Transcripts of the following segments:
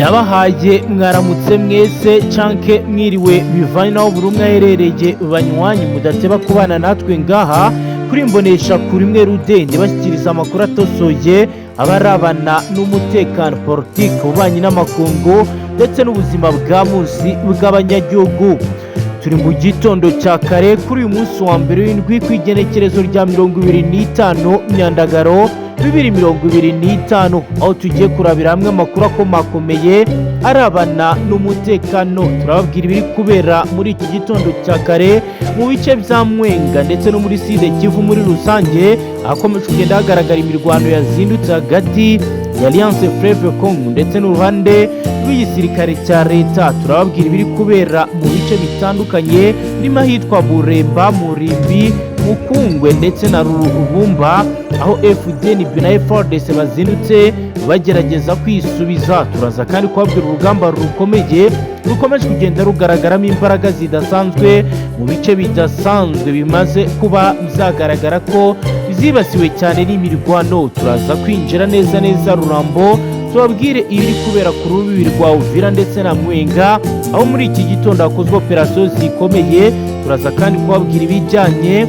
Ndabahaye mwaramutse mwese canke mwiriwe, bivanye naho buri umwe aherereye. Banywanyi mudateba kubana natwe ngaha kuri Mbonesha kuri imwe rudende, bashyikiriza amakuru atosoye abarabana n'umutekano, politiki, ububanyi n'amakungu ndetse n'ubuzima bwa munsi bw'abanyagihugu. Turi mu gitondo cya kare kuri uyu munsi wa mbere w'indwi, ku igenekerezo rya 25 Myandagaro 2025, aho tugiye kurabira hamwe amakuru akomakomeye arabana n'umutekano. Turababwira ibiri kubera muri iki gitondo cya kare mu bice bya Mwenga ndetse no muri Sud Kivu muri rusange, ahakomeje kugenda hagaragara imirwano yazindutse hagati ya Alliance Fleuve Congo ndetse n'uruhande rw'igisirikare cya leta. Turababwira ibiri kubera mu bice bitandukanye birimo ahitwa Buremba, Murimbi, Mukungwe ndetse na Rubumba, aho FDNB na FARDC bazindutse bagerageza kwisubiza. Turaza kandi kubabwira urugamba rukomeye rukomeje kugenda rugaragaramo imbaraga zidasanzwe mu bice bidasanzwe bimaze kuba byagaragara ko zibasiwe cyane n'imirwano. Turaza kwinjira neza neza Rurambo, tubabwire ibiri kubera ku rubibi rwa Uvira ndetse na Mwenga, aho muri iki gitondo hakozwe operasiyo zikomeye. Turaza kandi kubabwira ibijyanye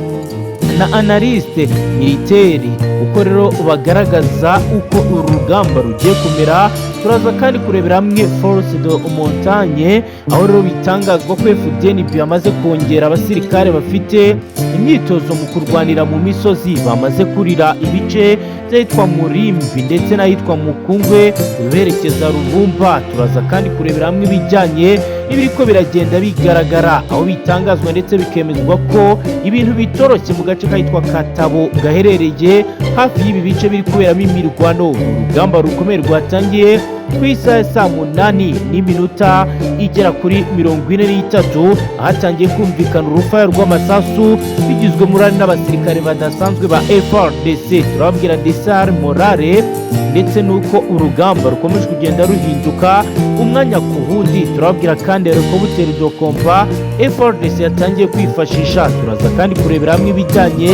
na analyste militaire, uko rero bagaragaza uko uru rugamba rugiye kumera. Turaza kandi kurebera hamwe force de montagne, aho rero bitangazwa ko FDNB yamaze kongera abasirikare bafite imyitozo mu kurwanira mu misozi, bamaze kurira ibice by'ahitwa Murimbi ndetse n'ahitwa Mukungwe berekeza Rubumba. Turaza kandi kurebera hamwe ibijyanye n'ibiriko biragenda bigaragara, aho bitangazwa ndetse bikemezwa ko ibintu bitoroshye mu gace kahitwa Katabo gaherereye hafi y'ibi bice biri kuberamo imirwano. Urugamba rukomeye rwatangiye ku isaha ya saa munani n'iminota igera kuri 43, ahatangiye kumvikana urufaya rw'amasasu bigizwe uruhare n'abasirikare badasanzwe ba FARDC. Turababwira desar morale ndetse n'uko urugamba rukomeje kugenda ruhinduka umwanya ku wundi. Turababwira kandi hélicoptère de combat FARDC yatangiye kwifashisha. Turaza kandi kurebera hamwe ibijyanye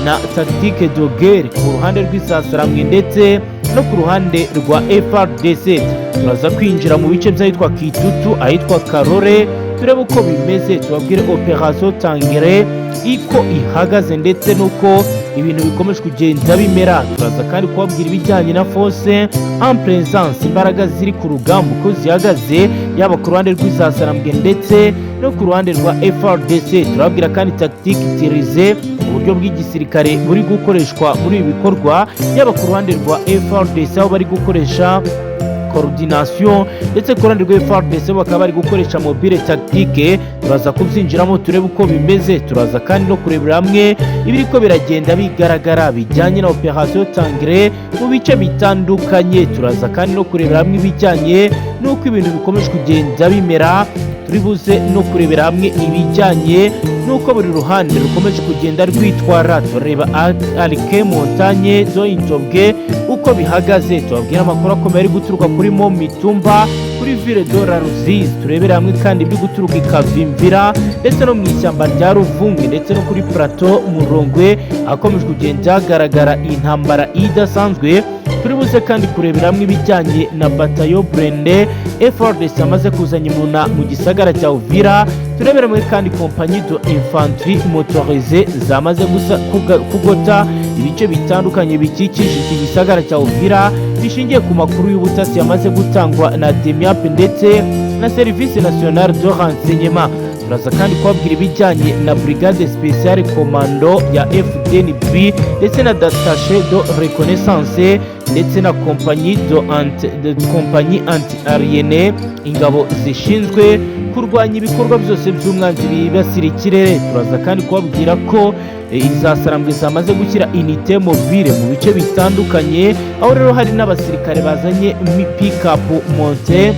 na tactique de guerre ku ruhande rw'isasaramwe ndetse no ku ruhande rwa FARDC. Turaza kwinjira mu bice by'ahitwa Kitutu, ahitwa Karore, turebe uko bimeze, tubabwire opération Tangere iko ihagaze ndetse n'uko ibintu bikomeje kugenda bimera. Turaza kandi kubabwira ibijyanye na force en présence, imbaraga ziri ku rugamba uko zihagaze, yaba ku ruhande rw'izasarambwe ndetse no ku ruhande rwa FARDC. Turababwira kandi tactique utilisée, uburyo bw'igisirikare buri gukoreshwa muri ibi bikorwa, yaba ku ruhande rwa FARDC aho bari gukoresha coordination, ndetse ku ruhande rwa FARDC bakaba bari gukoresha mobile tactique. Turaza kubyinjiramo turebe uko bimeze. Turaza kandi no kurebera hamwe ibiriko biragenda bigaragara bijyanye na opération Tangre mu bice bitandukanye. Turaza kandi no kurebera hamwe ibijyanye n'uko ibintu bikomeje kugenda bimera. Turi buze no kurebera hamwe ibijyanye n'uko buri ruhande rukomeje kugenda rwitwara. Turareba arike montagne zo Intobwe uko bihagaze, tubabwira amakuru akomeye ari guturuka kuri mo Mitumba, kuri ville de la Ruzizi. Turebere hamwe kandi ibiri guturuka i Kavimvira ndetse no mu ishyamba rya Ruvunge ndetse no kuri plateau Murongwe, ahakomeje kugenda hagaragara intambara idasanzwe. Turi buze kandi kurebera hamwe ibijyanye na bataillon blindé FARDC amaze kuzanya imuna mu gisagara cya Uvira. Turebere hamwe kandi compagnie de infanterie motorisée zamaze kugota ibice bitandukanye bikikije iki gisagara cya Uvira, bishingiye ku makuru y'ubutasi yamaze gutangwa na DEMIAP ndetse na Service National de Renseignement. Turaza kandi kubabwira ibijyanye na brigade spéciale commando ya FDNB ndetse na détaché de reconnaissance ndetse na compagnie anti aérienne, ingabo zishinzwe kurwanya ibikorwa byose by'umwanzi bibasira ikirere. Turaza kandi kubabwira ko izasarambwe zamaze gushyira unité mobile mu bice bitandukanye, aho rero hari n'abasirikare bazanye pick-up montée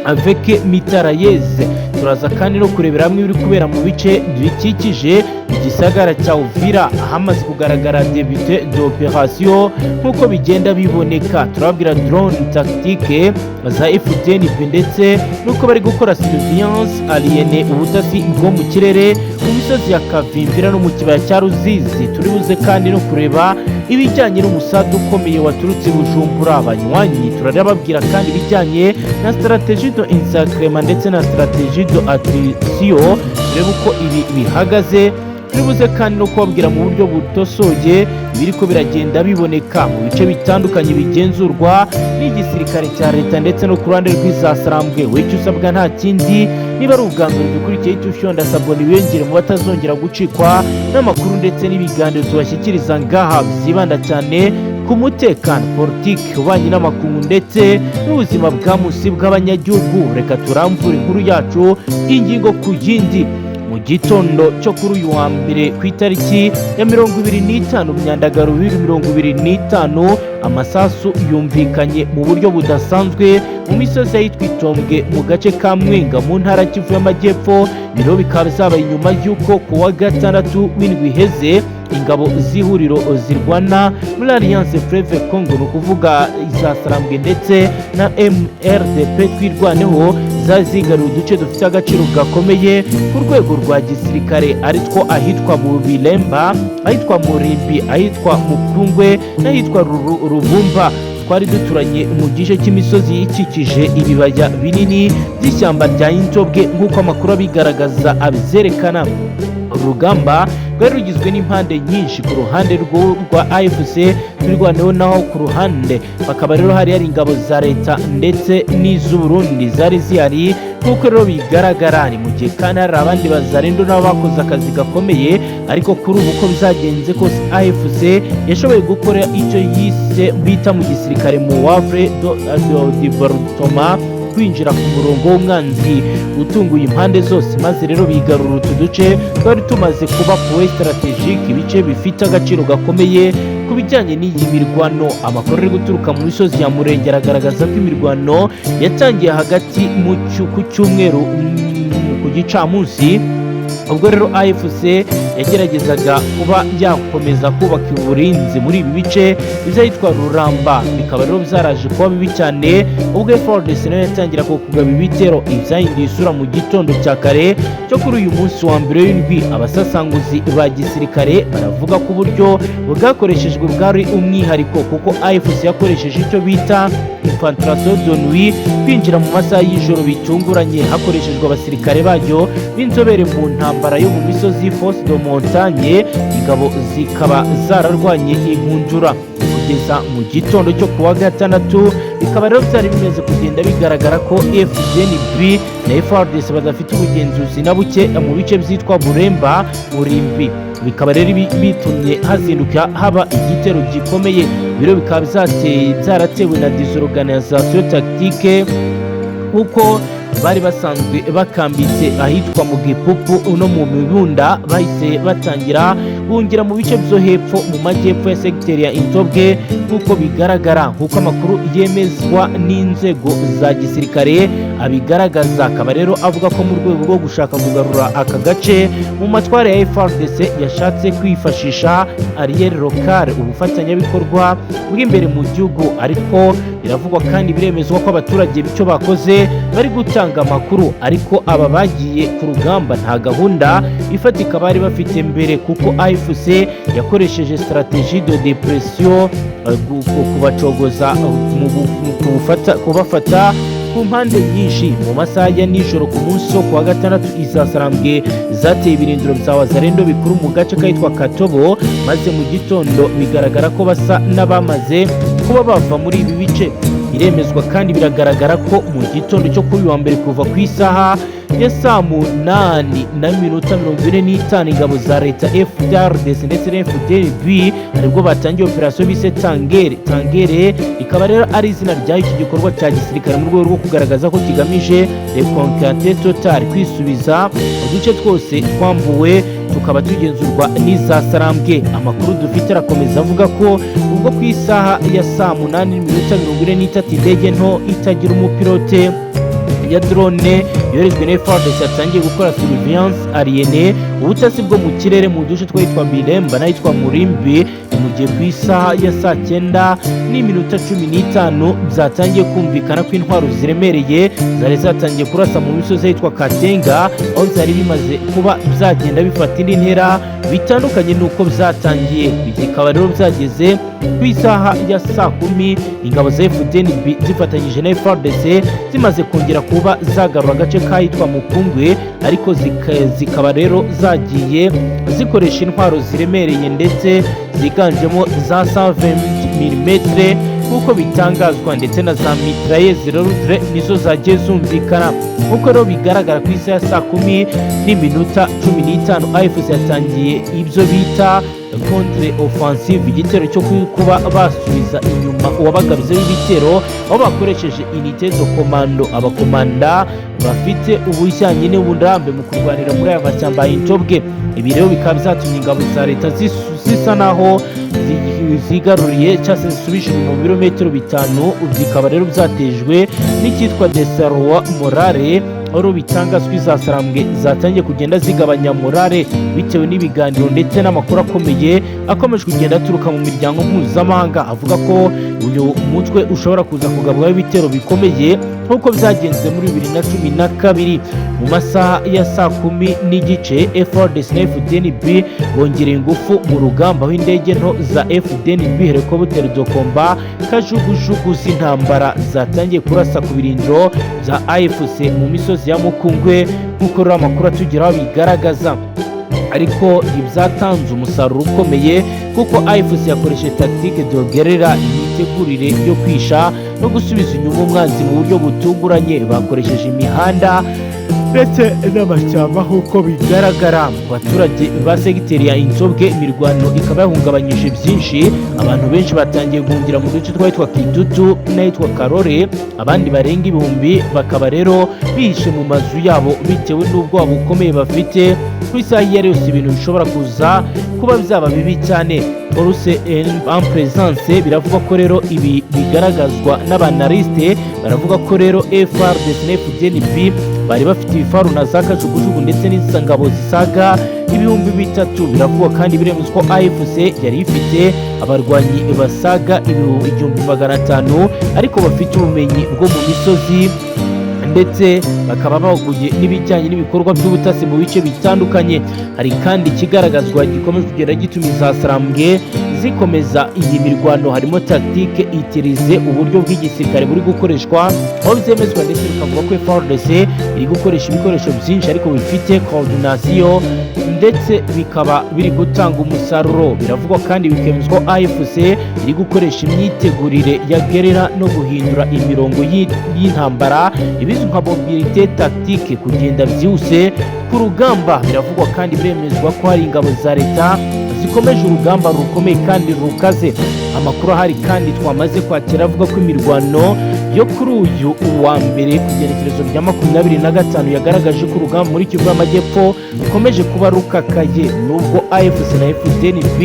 avec mitrailleuse. Turaza kandi no kurebera hamwe ibiri kubera mu bice bikikije Igisagara cya Uvira ahamaze kugaragara début d'opération nk'uko bigenda biboneka. Turababwira drone tactique za FDNB ndetse n'uko bari gukora surveillance aérienne, ubutasi bwo mu kirere, mu misozi ya Kavimvira no mu kibaya cya Ruzizi. Turi buze kandi no kureba ibijyanye n'umusada ukomeye waturutse Bujumbura. Abanywanyi, turarababwira kandi ibijyanye na stratégie de encerclement ndetse na stratégie de attrition, turebe uko ibi bihagaze. Turi buze kandi no kubabwira mu buryo butosoye ibiriko biragenda biboneka mu bice bitandukanye bigenzurwa n'igisirikare cya leta ndetse no ku ruhande rw'izasarambwe. Wicyo usabwa nta kindi, niba ari ubwa mbere dukurikiye, icyo ufyonda s'abonner, wiyongere mu batazongera gucikwa n'amakuru ndetse n'ibiganiro tubashyikiriza ngaha byibanda cyane ku mutekano, politiki, ububanyi n'amakungu ndetse n'ubuzima bwa munsi bw'abanyagihugu. Reka turamvure inkuru yacu ingingo ku yindi. Mu gitondo cyo kuri uyu wa mbere, ku itariki ya 25 Myandagaro 2025, amasasu yumvikanye mu buryo budasanzwe mu misozi ahitwa Itombwe mu gace ka Mwenga mu ntara Kivu y'Amajyepfo. Biro bikaba byabaye nyuma y'uko ku wa gatandatu w'indwi iheze ingabo z'ihuriro zirwana muri Alliance Fleuve Congo, ni ukuvuga iza Sarambwe ndetse na MRDP Twirwaneho, zari zigaruye uduce dufite agaciro gakomeye ku rwego rwa gisirikare, aritwo ahitwa Bubilemba, ahitwa Murimbi, ahitwa Mukungwe n'ahitwa Rubumba, twari duturanye mu gice cy'imisozi ikikije ibibaya binini by'ishyamba rya Intobwe, nk'uko amakuru abigaragaza abyerekana. Urugamba rwari rugizwe n'impande nyinshi. Ku ruhande rwa AFC Twirwaneho, naho ku ruhande bakaba rero hari ingabo za leta ndetse n'iz'Uburundi zari zihari. Nk'uko rero bigaragara, ni mu gihe kandi hari abandi Bazarendo nabo bakoze akazi gakomeye. Ariko kuri ubu, uko bizagenze kose, AFC yashoboye gukora icyo yise bita mu gisirikare manœuvre de détournement, kwinjira ku murongo w'umwanzi utunguye impande zose, maze rero bigarura utu duce twari tumaze kuba point stratégique, ibice bifite agaciro gakomeye ku bijyanye n'iyi mirwano. Amakuru ari guturuka mu misozi ya Murenge aragaragaza ko imirwano yatangiye hagati ku cyumweru ku gicamunsi, ubwo rero AFC yageragezaga kuba yakomeza kubaka uburinzi muri ibi bice bizahitwa Ruramba. Bikaba rero byaraje kuba bibi cyane ubwo FARDC nayo yatangira kugaba ibitero, ibyahinduye isura mu gitondo cya kare cyo kuri uyu munsi wa mbere w'indwi. Abasasanguzi ba gisirikare baravuga ko uburyo bwakoreshejwe bwari umwihariko, kuko AFC yakoresheje icyo bita infiltration de nuit, kwinjira mu masaha y'ijoro bitunguranye, hakoreshejwe abasirikare bayo b'inzobere mu ntambara yo mu misozi, force de montagne. Ingabo zikaba zararwanye inkundura kugeza mu gitondo cyo kuwa gatandatu. Bikaba rero byari bimaze kugenda bigaragara ko FDNB na FARDC badafite ubugenzuzi na buke mu bice byitwa Buremba, Murimbi. Bikaba rero bitumye hazinduka haba igitero gikomeye. Biro bikaba byaratewe na désorganisation tactique, kuko bari basanzwe bakambitse ahitwa mu Gipupu no mu Mibunda, bahise batangira bungira mu bice byo hepfo mu majyepfo ya segiteri ya Intobwe, nk'uko bigaragara, nk'uko amakuru yemezwa n'inzego za gisirikare abigaragaza. Akaba rero avuga ko mu rwego rwo gushaka kugarura aka gace mu matwara ya FARDC, yashatse kwifashisha allié local, ubufatanyabikorwa bw'imbere mu gihugu. Ariko biravugwa kandi biremezwa ko abaturage icyo bakoze bari gutanga amakuru, ariko aba bagiye ku rugamba nta gahunda ifatika bari bafite mbere, kuko AFC yakoresheje stratégie de dépression, kubacogoza kubafata ku mpande nyinshi. Mu masaha ya nijoro ku munsi wo kuwa gatandatu, izasarambwe zateye ibirindiro bya Wazarendo bikuru mu gace kahitwa Katobo, maze mu gitondo bigaragara ko basa n'abamaze kuba bava muri ibi bice. Biremezwa kandi biragaragara ko mu gitondo cyo kuri uyu wa mbere, kuva ku isaha ya saa 8:45, ingabo za leta FARDC ndetse na FDNB aribwo batangiye operasiyo bise Tangere. Tangere ikaba rero ari izina rya iki gikorwa cya gisirikare, mu rwego rwo kugaragaza ko kigamije reconquête totale, kwisubiza uduce twose twambuwe tukaba tugenzurwa n'izasarambwe. Amakuru dufite arakomeza avuga ko ubwo ku isaha ya saa 8:43, indege nto itagira umupilote Ya drone yoherejwe na FARDC yatangiye gukora surveillance aérienne, ubutasi bwo mu kirere, mu duce twitwa Biremba n'ahitwa Murimbi. Mu gihe ku isaha ya saa 9:15 byatangiye kumvikana ko intwaro ziremereye zari zatangiye kurasa mu misozi ahitwa Katenga, aho byari bimaze kuba byagenda bifata indi ntera bitandukanye n'uko byatangiye. Bikaba rero byageze ku isaha ya saa 10, ingabo za FDNB zifatanyije na FARDC zimaze kongera kuba zagarura agace k'ahitwa Mukungwe, ariko zikaba rero zagiye zikoresha intwaro ziremereye ndetse ziganjemo za 120 mm nk'uko bitangazwa, ndetse na za mitrailleuses lourdes nizo zagiye zumvikana. Nk'uko rero bigaragara, ku isaha ya saa 10:15 AFC yatangiye ibyo bita contre offensive, igitero cyo kuba basubiza inyuma uwabagabyeho ibitero, aho bakoresheje unité de commando, abakomanda bafite ubujyanye n'uburambe mu kurwanira muri aya mashyamba y'Intobwe. Ibi rero bikaba byatumye ingabo za leta zisa naho zigaruriye cyangwa se zisubije inyuma mu birometero 5. Bikaba rero byatejwe n'icyitwa désarroi moral, aho bitangazwa iza Sarambwe zatangiye kugenda zigabanya morale bitewe n'ibiganiro ndetse n'amakuru akomeye akomeje kugenda aturuka mu miryango mpuzamahanga, avuga ko uyu mutwe ushobora kuza kugabwaho ibitero bikomeye nk'uko byagenze muri 2012. Mu masaha ya saa 10:30, FARDC na FDNB bongereye ingufu mu rugamba, aho indege nto za FDNB, hélicoptère de combat, kajugujugu z'intambara zatangiye kurasa ku birindiro bya AFC mu misozi ya Mukungwe, nk'uko rero amakuru atugeraho bigaragaza. Ariko ntibyatanze umusaruro ukomeye, kuko AFC yakoresheje tactique de guerre, imitegurire yo kwisha no gusubiza inyuma umwanzi mu buryo butunguranye. Bakoresheje imihanda ndetse n'amashyamba nk'uko bigaragara. Mu baturage ba segiteri ya Inzobwe, imirwano ikaba yahungabanyije byinshi. Abantu benshi batangiye guhungira mu duce twahitwa Kitutu n'ahitwa Karore, abandi barenga ibihumbi bakaba rero bihishe mu mazu yabo bitewe n'ubwoba bukomeye bafite ku isaha iyo ari yose ibintu bishobora kuza kuba byaba bibi cyane. Force en présence, biravuga ko rero ibi bigaragazwa n'aba analystes, baravuga ko rero FARDC na FDNB bari bafite ibifaru na za kajugujugu ndetse n'ingabo zisaga 3000. Biravugwa kandi biremezwa ko AFC yari ifite abarwanyi basaga 1500, ariko bafite ubumenyi bwo mu misozi, ndetse bakaba bahuguye n'ibijyanye n'ibikorwa by'ubutasi mu bice bitandukanye. Hari kandi ikigaragazwa gikomeje kugenda gituma iza Sarambwe zikomeza iyi mirwano, harimo tactique utilisée, uburyo bw'igisirikare buri gukoreshwa, aho byemezwa ndetse bikavuga ko FARDC iri gukoresha ibikoresho byinshi ariko bifite coordination, ndetse bikaba biri gutanga umusaruro. Biravugwa kandi bikemezwa ko AFC iri gukoresha imyitegurire ya guerrilla no guhindura imirongo y'intambara, ibizwi nka mobilité tactique, kugenda byihuse ku rugamba. Biravugwa kandi biremezwa ko hari ingabo za leta zikomeje urugamba rukomeye kandi rukaze. Amakuru ahari kandi twamaze kwakira avuga ko imirwano yo kuri uyu wa mbere ku igenekerezo rya 25 yagaragaje ko urugamba muri Kivu y'Amajyepfo rukomeje kuba rukakaye, nubwo AFC na FDNB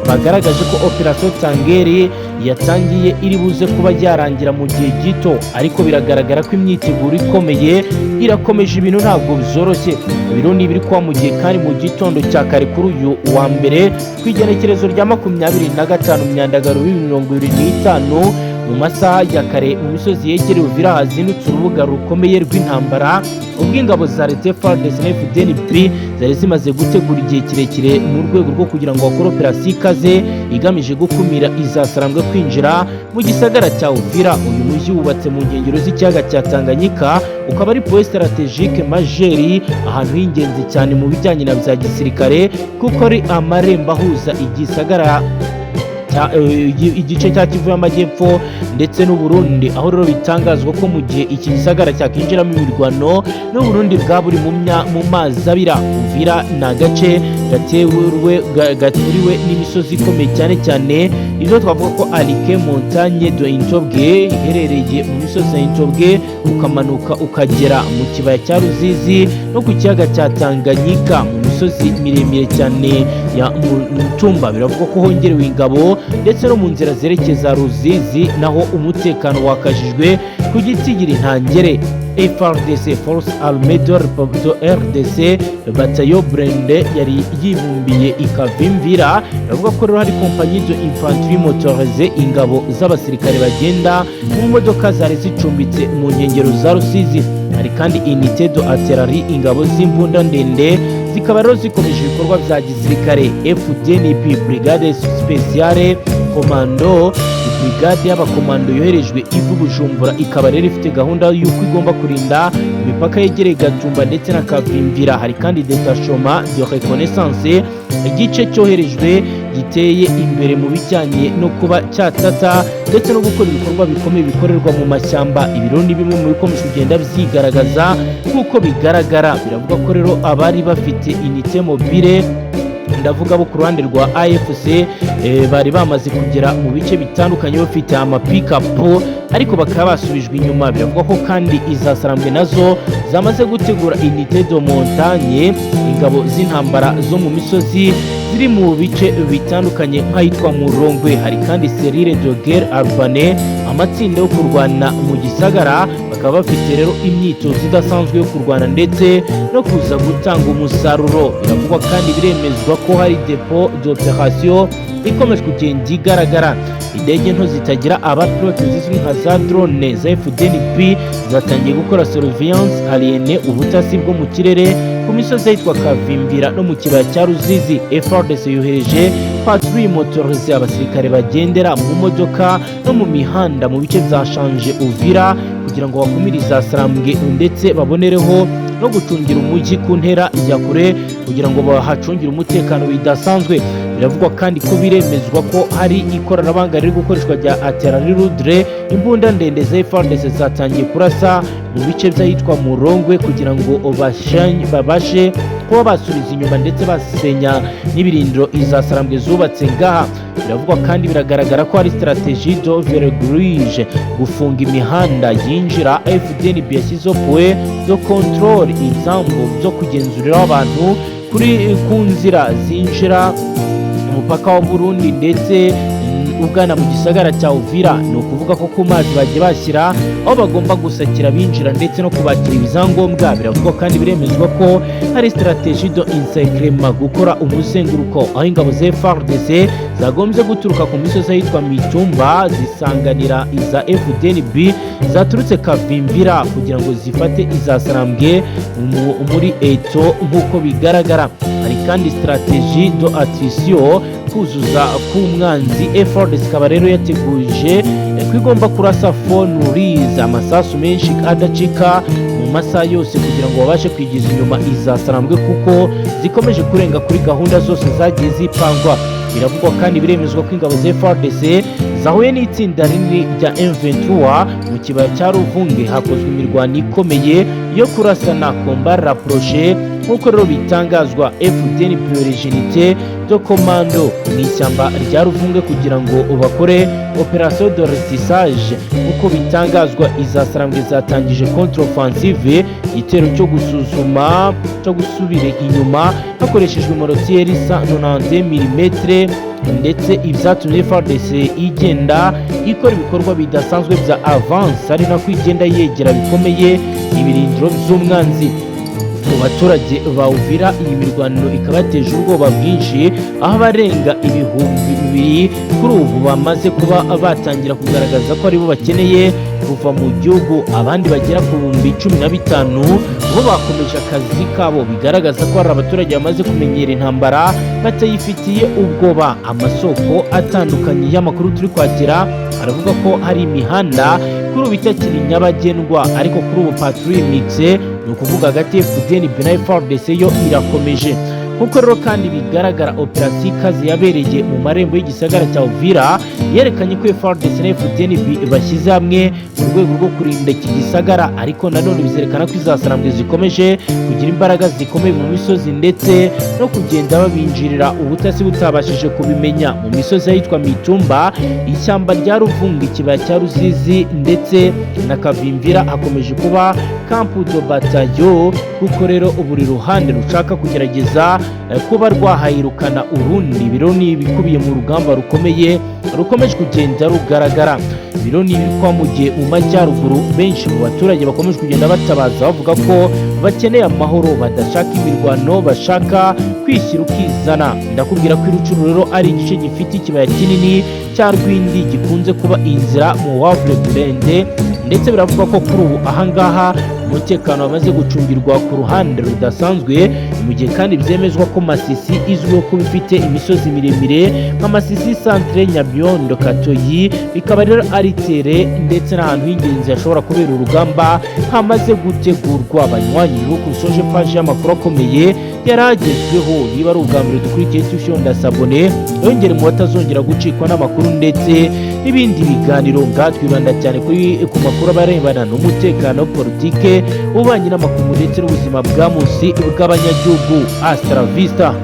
bagaragaje ko operation Tangeri yatangiye iri buze kuba yarangira mu gihe gito, ariko biragaragara ko imyiteguro ikomeye irakomeje, ibintu ntabwo byoroshye. Ibiro ni ibiri kuba mu gihe kandi mu gitondo cya kare kuri uyu wa mbere ku igenekerezo rya 25 Myandagaro 2025, mu masaha ya kare, mu misozi yegereye Uvira hazindutse urubuga rukomeye rw'intambara, ubwo ingabo za leta FARDC na FDNB zari zimaze gutegura igihe kirekire mu rwego rwo kugira ngo bakore operasiyo ikaze igamije gukumira izasarambwe kwinjira mu gisagara cya Uvira. Uyu mujyi wubatse mu nkengero z'ikiyaga cya Tanganyika, ukaba ari point stratégique majeur, ahantu h'ingenzi cyane mu bijyanye na bya gisirikare, kuko ari amarembo ahuza igisagara igice cya Kivu y'Amajyepfo ndetse n'Uburundi, aho rero bitangazwa ko mu gihe iki gisagara cyakinjiramo imirwano, n'Uburundi bwa buri mu mazi abira. Uvira ni agace gaturiwe n'imisozi ikomeye cyane cyane ibyo twavuga ko arike montagne de Intobwe, iherereye mu misozi ya Intobwe, ukamanuka ukagera mu kibaya cya Ruzizi no ku kiyaga cya Tanganyika, mu misozi miremire cyane. Ya Mutumba biravugwa ko hongerewe ingabo, ndetse no mu nzira zerekeza Ruzizi naho umutekano wakajijwe ku gitigiri ntangere. FARDC, Force Armée de RDC, bataillon blindé yari yibumbiye ikavimvira. Biravuga ko rero hari compagnie de infanterie motorisée, ingabo z'abasirikare bagenda mu modoka, zari zicumbitse mu nkengero za Rusizi. Hari kandi unité de artillerie, ingabo z'imbunda ndende, zikaba rero zikomeje ibikorwa bya gisirikare. FDNB, brigade spéciale commando, brigade y'abakomando yoherejwe ivu Bujumbura, ikaba rero ifite gahunda y'uko igomba kurinda imipaka yegereye Gatumba ndetse na Kavimvira. Hari kandi détachement de reconnaissance, igice cyoherejwe giteye imbere mu bijyanye no kuba cyatata ndetse no gukora ibikorwa bikomeye bikorerwa mu mashyamba. Ibiro ni bimwe mu bikomeje kugenda byigaragaza nk'uko bigaragara. Biravuga ko rero abari bafite unité mobile, ndavuga bo ku ruhande rwa AFC, bari bamaze kugera mu bice bitandukanye bafite amapikapu, ariko bakaba basubijwe inyuma. Biravugwa ko kandi izasarambwe nazo zamaze gutegura unité de montagne, ingabo z'intambara zo mu misozi ziri mu bice bitandukanye nk'ahitwa Murongwe. Hari kandi cellule de guerre urbaine, amatsinda yo kurwana mu gisagara, bakaba bafite rero imyitozo idasanzwe yo kurwana ndetse no kuza gutanga umusaruro. Biravugwa kandi biremezwa ko hari dépôt d'opération ikomeje kugenda igaragara. Indege nto zitagira abapilote zizwi nka za drone za FDNP zatangiye gukora surveillance aérienne, ubutasi bwo mu kirere, ku misozi ahitwa Kavimvira no mu kibaya cya Ruzizi. FARDC yohereje patrouille motorisée, abasirikare bagendera mu modoka, no mu mihanda mu bice bya Shanje, Uvira, kugira ngo bakumire izasarambwe ndetse babonereho no gucungira umujyi ku ntera ya kure, kugira ngo bahacungire umutekano bidasanzwe. Biravugwa kandi ko biremezwa ko hari ikoranabuhanga riri gukoreshwa rya artillerie lourde, imbunda ndende za FARDC zatangiye kurasa mu bice by'ahitwa Murongwe kugira ngo babashe kuba basubiza inyuma ndetse basenya n'ibirindiro izasarambwe zubatse ngaha. Biravugwa kandi biragaragara ko hari stratégie de verrouillage, gufunga imihanda yinjira. FDNB yashyizeho point de contrôle, ibyambu byo kugenzuriraho abantu kuri ku nzira zinjira umupaka wa Burundi ndetse ugana mu gisagara cya Uvira. Ni ukuvuga ko ku mazi bagiye bashyira aho bagomba gusakira binjira ndetse no kubakira ibyangombwa. Biravugwa kandi biremezwa ko hari stratégie de encerclement, gukora umuzenguruko, aho ingabo za FARDC zagombye guturuka ku misozi ahitwa Mitumba zisanganira iza FDNB zaturutse Kavimvira kugira ngo zifate izasarambwe muri eto nk'uko bigaragara. Hari kandi stratégie de attrition, kuzuza k'umwanzi. FARDC ikaba rero yateguje ko igomba kurasa fonurize, amasasu menshi adacika mu masaha yose, kugira ngo babashe kwigiza inyuma izasarambwe, kuko zikomeje kurenga kuri gahunda zose zagiye zipangwa. Biravugwa kandi biremezwa ko ingabo za FARDC zahuye n'itsinda rinini rya M23 mu kibaya cya Ruvunge. Hakozwe imirwano ikomeye yo kurasana, combat rapproché, nk'uko rero bitangazwa. FDN unité de commando mu ishyamba rya Ruvunge kugira ngo bakore opération de ratissage, nk'uko bitangazwa. Izasarambwe zatangije contre-offensive, igitero cyo gusuzuma, cyo gusubira inyuma, hakoreshejwe mortier 190 mm, ndetse ibyatumye FARDC igenda ikora ibikorwa bidasanzwe bya avance, ari nako igenda yegera bikomeye ibirindiro by'umwanzi. Mu baturage ba Uvira, iyi mirwano ikaba yateje ubwoba bwinshi, aho abarenga 2000 kuri ubu bamaze kuba batangira kugaragaza ko aribo bakeneye kuva mu gihugu. Abandi bagera ku 15,000 bo bakomeje akazi kabo, bigaragaza ko hari abaturage bamaze kumenyera intambara, batayifitiye ubwoba. Amasoko atandukanye y'amakuru turi kwakira aravuga ko hari imihanda kuri ubu itakiri nyabagendwa, ariko kuri ubu patrouille mixte, ni ukuvuga hagati FDNB na FARDC, yo irakomeje. Nk'uko rero kandi bigaragara, operasiyo ikaze yabereye mu marembo y'igisagara cya Uvira yerekanye ko FARDC na FDNB bashyize hamwe mu rwego rwo kurinda iki gisagara, ariko nanone bizerekana ko izasarambwe zikomeje kugira imbaraga zikomeye mu misozi ndetse no kugenda babinjirira ubutasi butabashije kubimenya mu misozi ahitwa Mitumba, ishyamba rya Ruvunga, ikibaya cya Ruzizi ndetse na Kavimvira. Hakomeje kuba camp de bataille, kuko rero buri ruhande rushaka kugerageza kuba rwahayirukana urundi. Biro ni ibikubiye mu rugamba rukomeye rukomeje kugenda rugaragara. Biro ni ibikwa mu gihe mu majyaruguru benshi mu baturage bakomeje kugenda batabaza, bavuga ko bakeneye amahoro, badashaka imirwano, bashaka kwishyira ukizana. Ndakubwira ko Irucuru rero ari igice gifite ikibaya kinini cya Rwindi, gikunze kuba inzira mu wavure burende, ndetse biravugwa ko kuri ubu ahangaha umutekano wamaze gucungirwa ku ruhande rudasanzwe. Mu gihe kandi byemezwa ko Masisi izwiho kuba ifite imisozi miremire nka Masisi Centre, Nyabiondo, Katoyi, bikaba rero ari tere ndetse n'ahantu h'ingenzi hashobora kubera urugamba hamaze gutegurwa. Abanywanyi rero, usoje paji y'amakuru akomeye yari agezweho. Niba ari ubwa mbere dukurikiye, tushyonda s'abonner, yongere mu batazongera gucikwa n'amakuru ndetse n'ibindi biganiro. Ngaha twibanda cyane ku makuru aba arebana n'umutekano, politike, ububanyi n'amakungu ndetse n'ubuzima bwa munsi bw'abanyagihugu. Hasta la vista.